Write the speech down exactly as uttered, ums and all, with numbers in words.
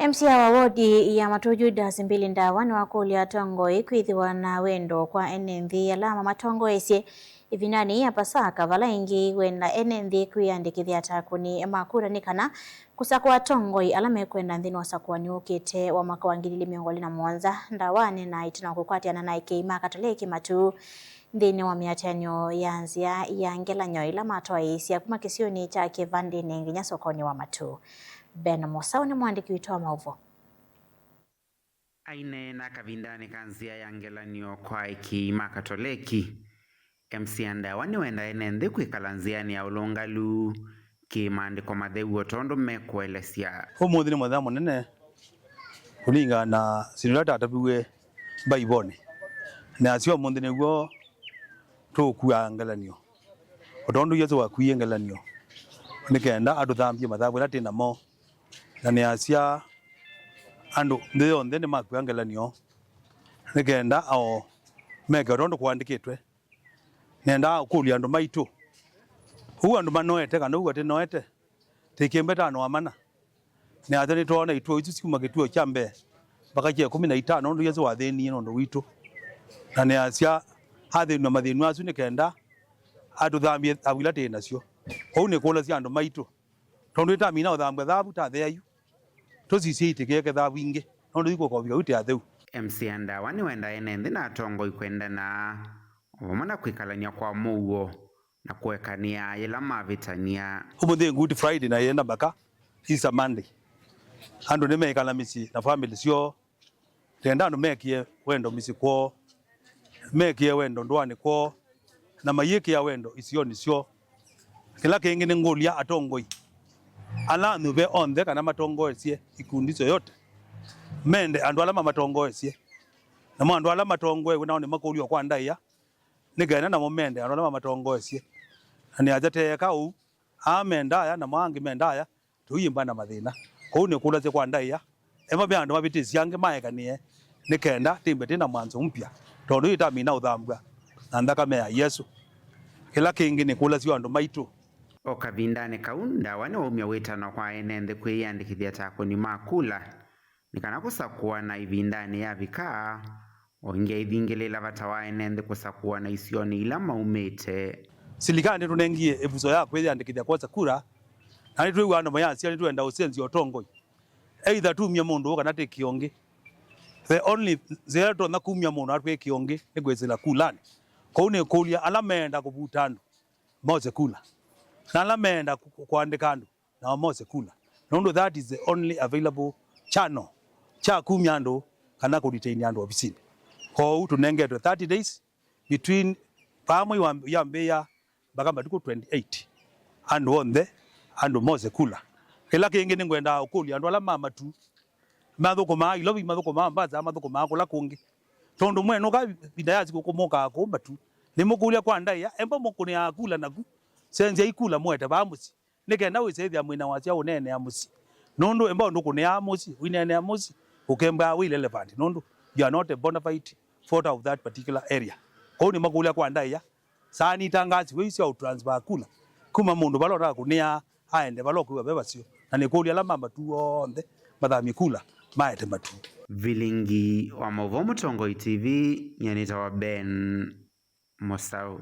M C A wa wodi ya Matuu Judas Mbili Ndawa nĩwakũlya atongoi kwĩthĩwa na wendo kwa ene nthĩ ala mamatongoesye ĩvindanĩ ya Pasaka, vala ĩngĩ wenda ene nthĩ kwĩyandĩkĩthya ta akũni ma kura nĩ kana kũsakũa atongoi ala mekwenda nthĩnĩ wa ũsakũani ũkĩte wa mwaka wa ngili ili mĩongo ĩlĩ na mũonza. Ndawa aneenaa ĩtina wa kũkwatĩana na ekei ma Katoleki Matuu nthĩnĩ wa mĩatĩanĩo ya nzĩa ya ngelany'o ĩla matwaĩĩsya kuma kĩsionĩ kya Kĩvandĩnĩ nginya sokonĩ wa Matuu. Ben Mũsaũ nĩ mũandĩki witũ wa maũvoo. Aineena kavindanĩ ka nzĩa ya ngelany'o kwa ekei ma Katoleki, M C A Ndawa nĩwenda ene nthĩ kwĩkala nzĩanĩ ya ũlũngalu kĩ maandĩko matheu o tondũ mekũelesya. Ũmũnthĩ nĩ mũthenya mũnene kũlingana na syĩndũ ila tataviw'e Mbaivonĩ, na asya ũmũnthĩ nĩw'o tũkua ngelany'o, o tondũ Yesũ wakuie ngelany'o nĩ kenda atũthambye mathavu ĩla twĩ namo. Na nĩasya andũ nthĩ yonthe nĩmakua ngelany'o nĩ kenda o meke o tondũ kũandĩkĩtwe. Nendaa ũkũlya andũ maitũ, ũu andũ manoete kana ũu atĩnoete? Tĩkĩmbe tano amana. Nĩasya nĩtwoona ituo isu syuma kĩtuo kya mbee mpaka kya ĩkũmi na itano ũndũ Yesũ wathĩnie nũndũ witũ. Na nĩasya athĩnw'a mathĩnw'a asu nĩ kenda atũthambye thavu ila tĩ nasyo. Kwoou nĩkũlasya andũ maitũ, tondũ ĩtamina ũthambw'a thavu tathea yu, tũsisye itĩkĩeke thavu ingĩ nũndũ ikũkovika yu ti atheu. M C A Ndawa nĩwenda ene nthĩ na atongoi kwendana o vamwe na kwĩkalany'a kwa mũuo na kũekanĩa yĩla mavĩtany'a. Ũmũnthĩ Good Friday na yĩenda mbaka Easter Monday. Andũ nĩmeĩkala mĩsyĩ na famĩlĩ syoo. Tenda andũ mekĩe wendo mĩsyĩ kwoo, mekĩe wendo ndũanĩ kwoo, na mayĩkĩa wendo isionĩ syoo. Kĩla kĩngĩ nĩngũlya atongoi ala anyuve onthe kana matongoesye ikundi yoyote mende andũ ala mamatongoesye. Namo andũ ala matongoew'e nao nĩmakũlw'a kwa ndaĩa nĩ kenda namo mende andũ ala mamatongoesye. Na nĩasya teeka ũu, aa me ndaĩa namo angĩ me ndaĩa, tũiyĩmba na mathĩna. Kwoou nĩkũlasya kwa ndaĩa, emba ve andũ mavĩtĩsye angĩ maekanĩe nĩ kenda tĩmbe twĩ na mwanzo mpya, tondũ ĩtamina ũthambw'a na nthakame ya Yesũ. Kĩla kĩngĩ nĩkũlasya andũ maitũ. O kavindanĩ kau, Ndawa nĩwaumya wĩtano kwa ene nthĩ kwĩyĩandĩkĩthya ta akũni ma kula nĩ kana kũsakũana ĩvindanĩ yavika, o ĩngĩ aivingĩlĩĩla vata wa ene nthĩ kũsakũana isionĩ ila maumĩte. Silikalĩ nĩtũnengie ĩvuso ya kwĩyĩandĩkĩthya kwosa kura, na nĩtwĩw'a andũ mayasya nĩtwenda ũsenzya ũtongoi. Either tumye mũndũ ũũ kana twĩkĩe ũngĩ. The only nzĩa ĩla tũtonya kumya mũndũ kana twĩkĩe ũngĩ nĩ kwĩsĩla kulanĩ. Kwoou nĩkũlya ala meenda kũvuta andũ mose kula, na ala meenda kũ-, kũ-, kũandĩka andũ nao mose kula, nũndũ that is the only available channel kya kumya andũ kana kũretain andũ ovisinĩ. Kwoou tũnengetwe thirty days between vaa mwei wa yambĩĩa mpaka matukũ twenty-eight. Andũ onthe, andũ mose kula. Kĩla kĩngĩ nĩngwendaa ũkũlya andũ ala ma Matuu mathũkũmaa Ilovi, mathũkũmaa Mombasa, mathũkũmaa kũla kũngĩ, tondũ mwenũka ĩvinda ya sikũkũ mũkaa kũu Matuu, nĩmũkũlya kwa ndaĩa, emba mũkũnĩaa kula naku, senzyai kula mũete vaa mũsyĩ. Nĩ kenda wĩse ĩthĩa mwĩ na wasya ũneenea mũsyĩ. Nũndũ emba ũndũ ũkũnĩaa mũsyĩ, ũineenea mũsyĩ, ũkembaa wĩ irrelevant, nũndũ you are not a bona fide voter of that particular area. Kwoou nĩmakũlya kwa ndaĩa, saani itangaasi wĩu sya ũtransfer kula kuma mũndũ vala ũtakũnĩaa aende vala ũkwĩw'a ve vaseo, na nĩkũlya ala ma Matuu onthe mathamye kula maete Matuu. Vilingi wa maũvoo Mũtongoi T V, nyie nĩtawa Ben Mũsaũ.